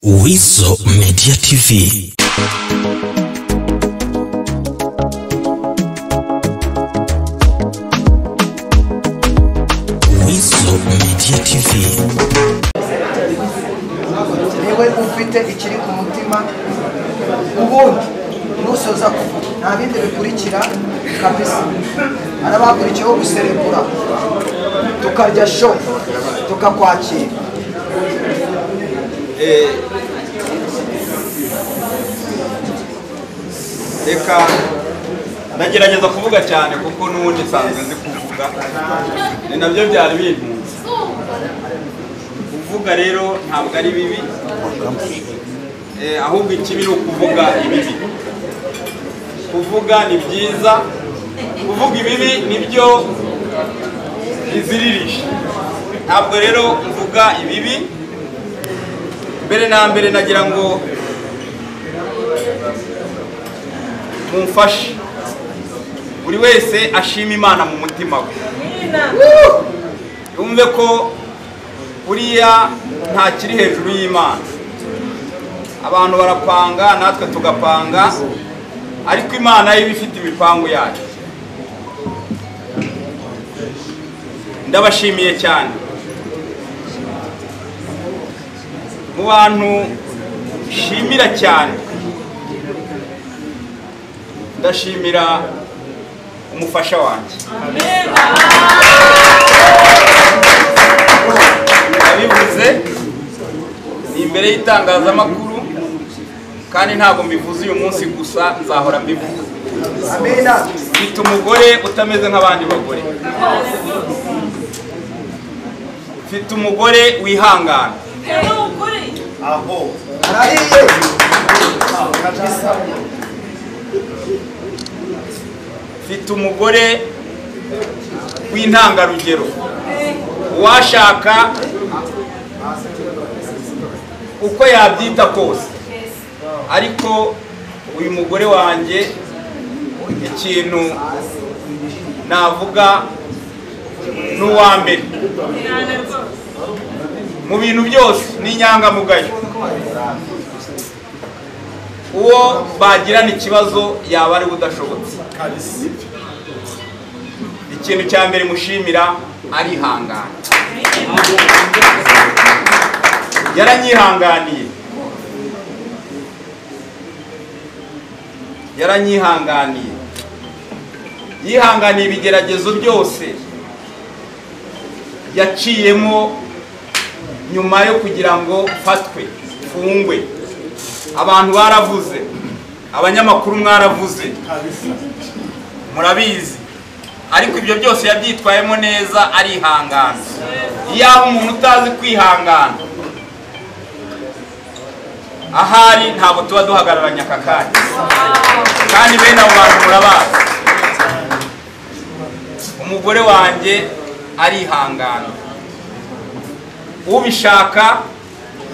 Weasel Media TV. Weasel Media TV. Niwe ufite ikiri ku mutima ubundi nusoza kuvuga nta bindi bikurikira kabisa. Arabakurikiyeho guserebura tukarya show tukakwakira. Reka ndagerageza kuvuga cyane kuko n'ubundi nsanzwe nzi kuvuga, ni nabyo byari bintunze. Kuvuga rero ntabwo ari bibi, ahubwo ikibi ni ukuvuga ibibi. Kuvuga ni byiza, kuvuga ibibi nibyo biziririje. Ntabwo rero mvuga ibibi. Mbere na mbere nagira ngo mumfashe buri wese ashima Imana mu mutima we, yumve ko buriya nta kiri hejuru y'Imana. Abantu barapanga natwe tugapanga, ariko Imana yo ifite imipango yayo. Ndabashimiye cyane. Mu bantu nshimira cyane, ndashimira umufasha wanjye. Ndabivuze ni imbere y'itangazamakuru, kandi ntabwo mbivuze uyu munsi gusa, nzahora mbivuga. Mfite umugore utameze nk'abandi bagore, mfite umugore wihangana. Mfite umugore w'intangarugero, uwashaka uko yabyita kose, ariko uyu mugore wanjye ikintu navuga ni uwa mbere mu bintu byose, ni inyangamugayo. Uwo bagirana ikibazo yaba ari udashobotse. Ikintu cya mbere mushimira, arihangana. Yaranyihanganiye, yaranyihanganiye, yihanganiye ibigeragezo byose yaciyemo nyuma yo kugira ngo fatwe fungwe. Abantu baravuze, abanyamakuru mwaravuze, murabizi, ariko ibyo byose yabyitwayemo neza, arihangana. Iyaho umuntu utazi kwihangana ahari ntabwo tuba duhagararanye aka kanya, kandi bene abo bantu murabazi. Umugore wanjye arihangana. Ubishaka,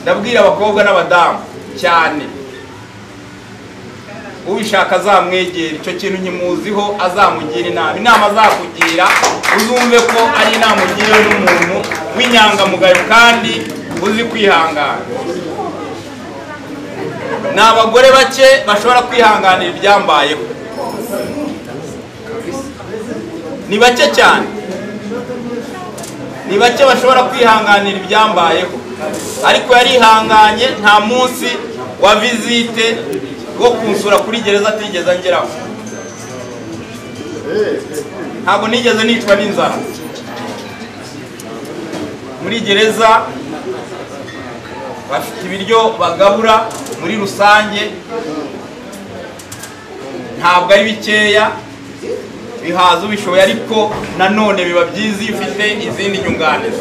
ndabwira abakobwa n'abadamu cyane, ubishaka azamwegera, icyo kintu nkimuziho, azamugira inama. Inama azakugira uzumve ko ari inama ugiriwe n'umuntu w'inyangamugayo kandi uzi kwihangana. Ni abagore bake bashobora kwihanganira ibyambayeho, ni bake cyane, ni bake bashobora kwihanganira ibyambayeho, ariko yarihanganye. Nta munsi wa visite wo kunsura kuri gereza atigeze angeraho. Ntabwo nigeze nicwa n'inzara muri gereza. Bafite ibiryo bagabura muri rusange, ntabwo ari bikeya, bihaza ubishoboye, ariko nanone biba byiza iyo ufite izindi nyunganizi.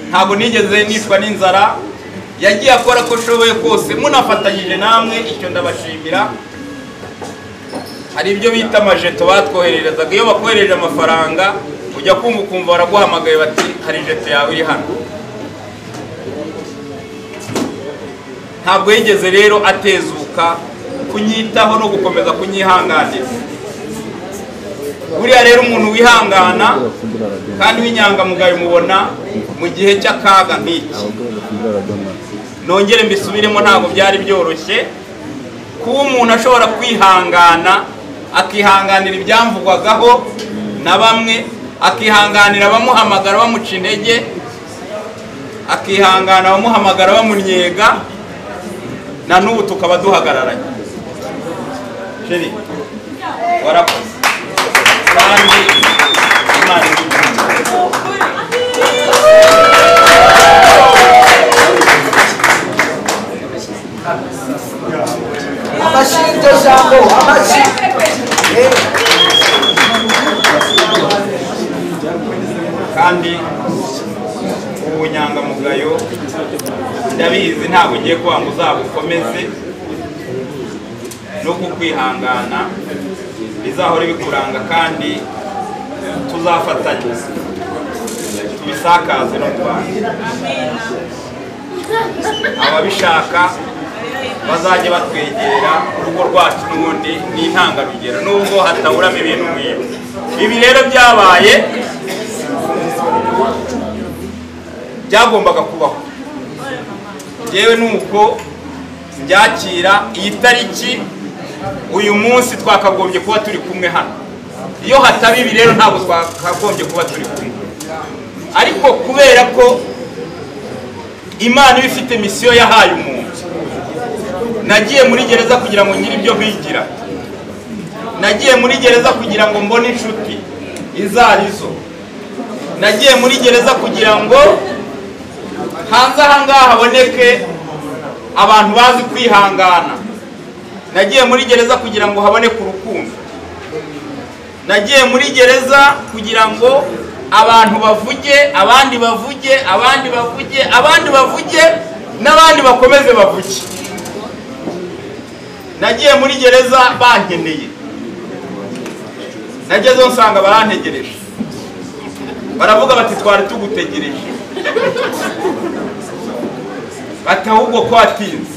Ntabwo nigeze nicwa n'inzara, yagiye akora ko ashoboye kose, munafatanyije namwe, icyo ndabashimira. Hari ibyo bita amajeto batwohererezaga. Iyo bakohereje amafaranga ujya kumva ukumva baraguhamagaye bati hari jeto yawe iri hano. Ntabwo yigeze rero atezuka kunyitaho no gukomeza kunyihanganira. Buriya rero umuntu wihangana kandi w'inyangamugayo mubona mu gihe cy'akaga nk'iki. Nongere mbisubiremo, ntabwo byari byoroshye kuba umuntu ashobora kwihangana, akihanganira ibyamvugwagaho na bamwe, akihanganira abamuhamagara bamuca intege, akihangana abamuhamagara bamunyega, na n'ubu tukaba duhagararanye. Sheri, warakoze kandi Imana igukunde. Amashyi y'iryo jambo, amashyi. Kandi ubunyangamugayo ndabizi, ntabwo ugiye kuba ngo uzabukomeze no kukwihangana bizahora bikuranga, kandi tuzafatanya tubisakaze no mu bantu. Ababishaka bazajye batwegera, urugo rwacu n'ubundi ni intangarugero nubwo hataburamo ibintu nk'ibi. Ibi rero byabaye byagombaga kubaho. Yewe nuko byakira iyi tariki, uyu munsi twakagombye kuba turi kumwe hano. Iyo hataba ibi rero ntabwo twakagombye kuba turi kumwe, ariko kubera ko Imana iba ifite misiyo yahaye umuntu, nagiye muri gereza kugira ngo ngire ibyo bigira, nagiye muri gereza kugira ngo mbone inshuti izarizo, nagiye muri gereza kugira ngo hanze aha ngaha haboneke abantu bazi kwihangana, nagiye muri gereza kugira ngo haboneke urukundo, nagiye muri gereza kugira ngo abantu bavuge, abandi bavuge, abandi bavuge, abandi bavuge, n'abandi bakomeze bavuge. Nagiye muri gereza bankeneye, nagezeho nsanga barantegereje, baravuga bati twari tugutegereje, bati ahubwo ko watinze,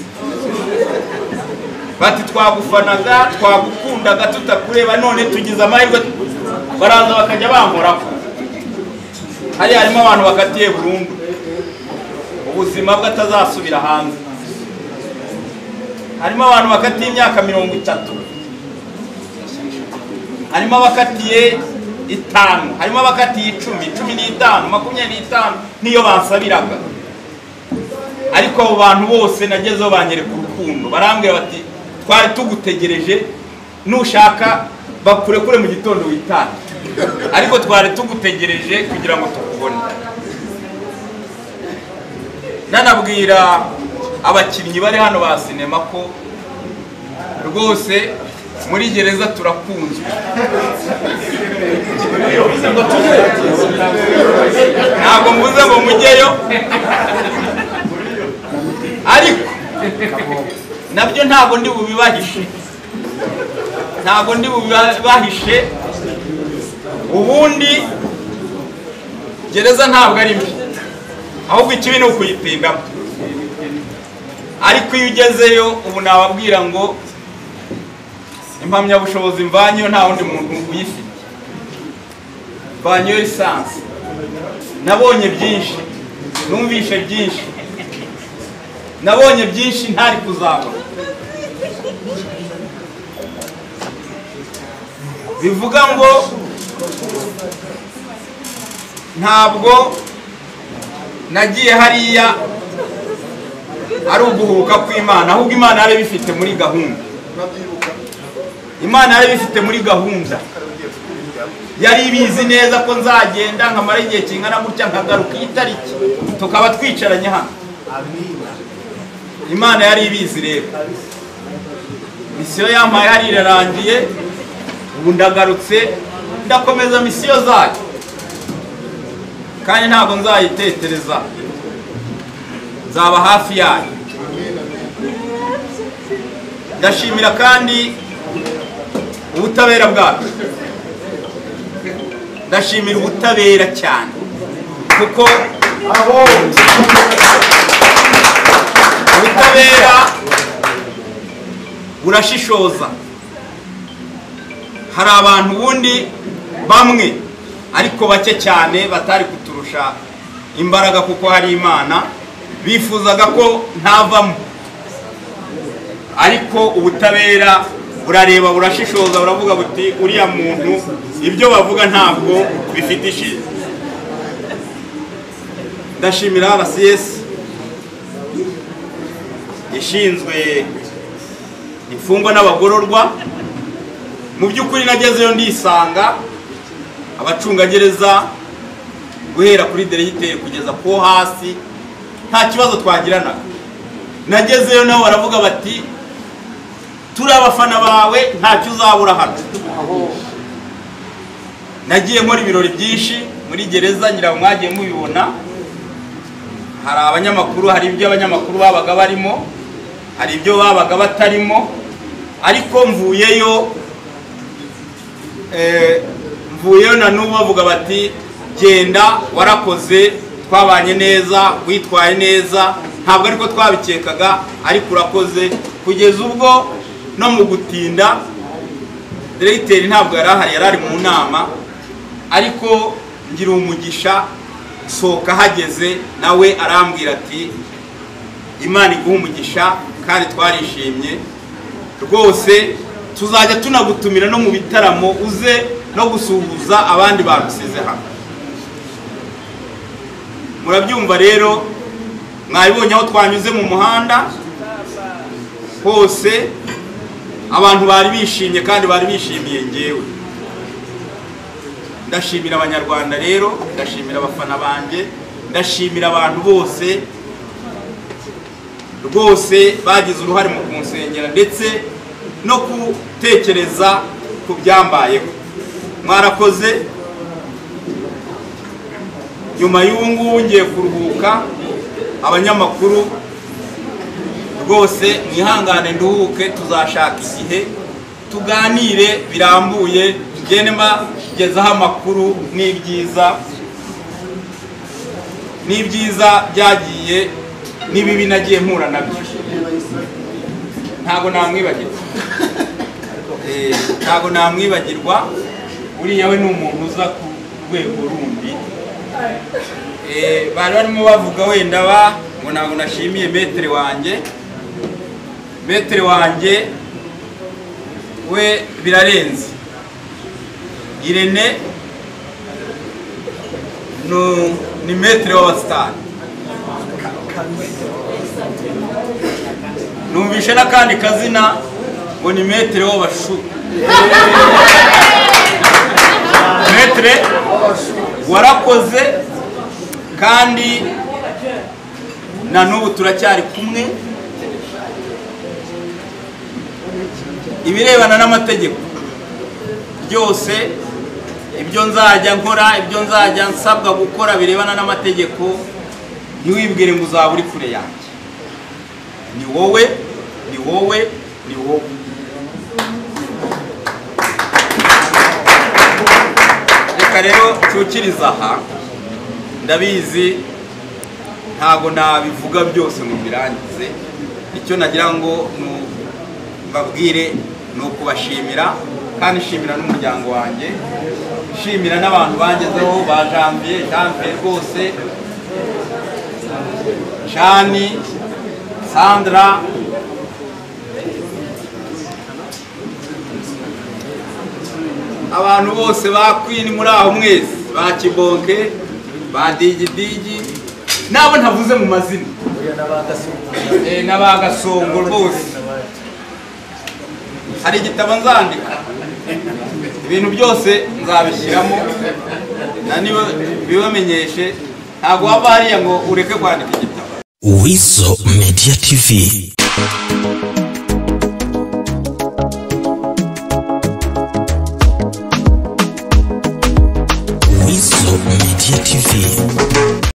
bati twagufanaga, twagukundaga tutakureba, none tugize amahirwe. Baraza bakajya bankoraho. Hariya harimo abantu bakatiye burundu, ubuzima bwe atazasubira hanze. Harimo abantu bakatiye imyaka 30, harimo abakatiye 5, harimo abakatiye 10, 15, 25, niyo bansabiraga. Ariko abo bantu bose nagezeho banyereka urukundo, barambwira bati twari tugutegereje, nushaka bakurekure mu gitondo witane, ariko twari tugutegereje kugira ngo tukubone. Nanabwira abakinnyi bari hano ba sinema ko rwose muri gereza turakunzwe. Ntabwo mvuze ngo mujyeyo, ariko nabyo ntabwo ndi bubibahishe, ntabwo ndi bubibahishe. Ubundi gereza ntabwo ari mbi, ahubwo ikibi ni ukuyipingamo. Ariko iyo ugezeyo ubu nababwira ngo impamyabushobozi mvanyeyo nta wundi muntu uyifite, mvanyeyo lisansi, nabonye byinshi, numvishe byinshi, nabonye byinshi ntari kuzabona. Bivuga ngo ntabwo nagiye hariya ari uguhubuka kw'Imana, ahubwo Imana yari bifite muri gahunda. Imana yari bifite muri gahunda, yari ibizi neza ko nzagenda nkamara igihe kingana gutya nkagaruka iyi tariki tukaba twicaranye hano. Imana yari ibizi rero. Misiyo yampaye hari irarangiye, ubu ndagarutse ndakomeza misiyo zayo, kandi ntabwo nzayitetereza, nzaba hafi yayo. Ndashimira kandi ubutabera bwacu, ndashimira ubutabera cyane, kuko ubutabera burashishoza. Hari abantu ubundi bamwe ariko bake cyane batari kuturusha imbaraga, kuko hari Imana. Bifuzaga ko ntavamo, ariko ubutabera burareba, burashishoza, buravuga buti uriya muntu ibyo bavuga ntabwo bifite ishinge. Ndashimira RCS ishinzwe imfungwa n'abagororwa. Mu by'ukuri nagezeyo ndisanga abacungagereza guhera kuri diregiteri kugeza ko hasi nta kibazo twagiranaga. Nagezeyo nabo baravuga bati turi abafana bawe, ntacyo uzabura hano. Nagiye nkora ibirori byinshi muri gereza, ngira ngo mwagiye mubibona. Hari abanyamakuru, hari ibyo abanyamakuru babaga barimo, hari ibyo babaga batarimo, ariko mvuyeyo na n'ubu bavuga bati genda warakoze, twabanye neza, witwaye neza, ntabwo ariko twabikekaga, ariko urakoze. Kugeza ubwo no mu gutinda diregiteri ntabwo yari ahari, yari ari mu nama, ariko ngira umugisha sohoka hageze nawe arambwira ati Imana iguhe umugisha kandi twarishimye rwose, tuzajya tunagutumira no mu bitaramo uze no gusuhuza abandi barusize hano. Murabyumva rero, mwabibonye aho twanyuze mu muhanda hose abantu bari bishimye kandi bari bishimiye ngewe. Ndashimira abanyarwanda rero, ndashimira abafana banjye, ndashimira abantu bose rwose bagize uruhare mu kunsengera ndetse no gutekereza ku byambayeho. Mwarakoze. Nyuma y'ubu ngubu ngiye kuruhuka. Abanyamakuru rwose mwihangane nduhuke, tuzashaka igihe tuganire birambuye, ngende mbagezaho amakuru n'ibyiza byagiye n'ibibi nagiye mpura nabyo. Ntabwo namwibagirwa, ntabwo namwibagirwa. Uriya we ni umuntu uza ku rwego rundi. Bari barimo bavuga wenda ngo ntabwo nashimiye metere wanjye. Metere wanjye we birarenze. Irene ni metere w'abasitari. Numvishe n'akandi kazina ngo ni metere w'abashu. Metere warakoze kandi na n'ubu turacyari kumwe. Ibirebana n'amategeko byose, ibyo nzajya nkora, ibyo nzajya nsabwa gukora birebana n'amategeko, ntiwibwire ngo uzaba uri kure yanjye. Ni wowe, ni wowe, ni wowe. Reka rero nshyukiriza aha. Ndabizi ntabwo nabivuga byose ngo mbirangize. Icyo nagira ngo mbabwire ni ukubashimira, kandi nshimira n'umuryango wanjye, nshimira n'abantu bangezeho ba Janvier, Janvier rwose, Shani, Sandra, abantu bose ba Queen muri aho mwese, ba Kibonke, ba Digidigi, nabo ntavuze mu mazina, n'abagasongo rwose. Hari igitabo nzandika, ibintu byose nzabishyiramo, na niba bibamenyeshe, ntabwo waba hariya ngo ureke kwandika igitabo. Weasel Media TV.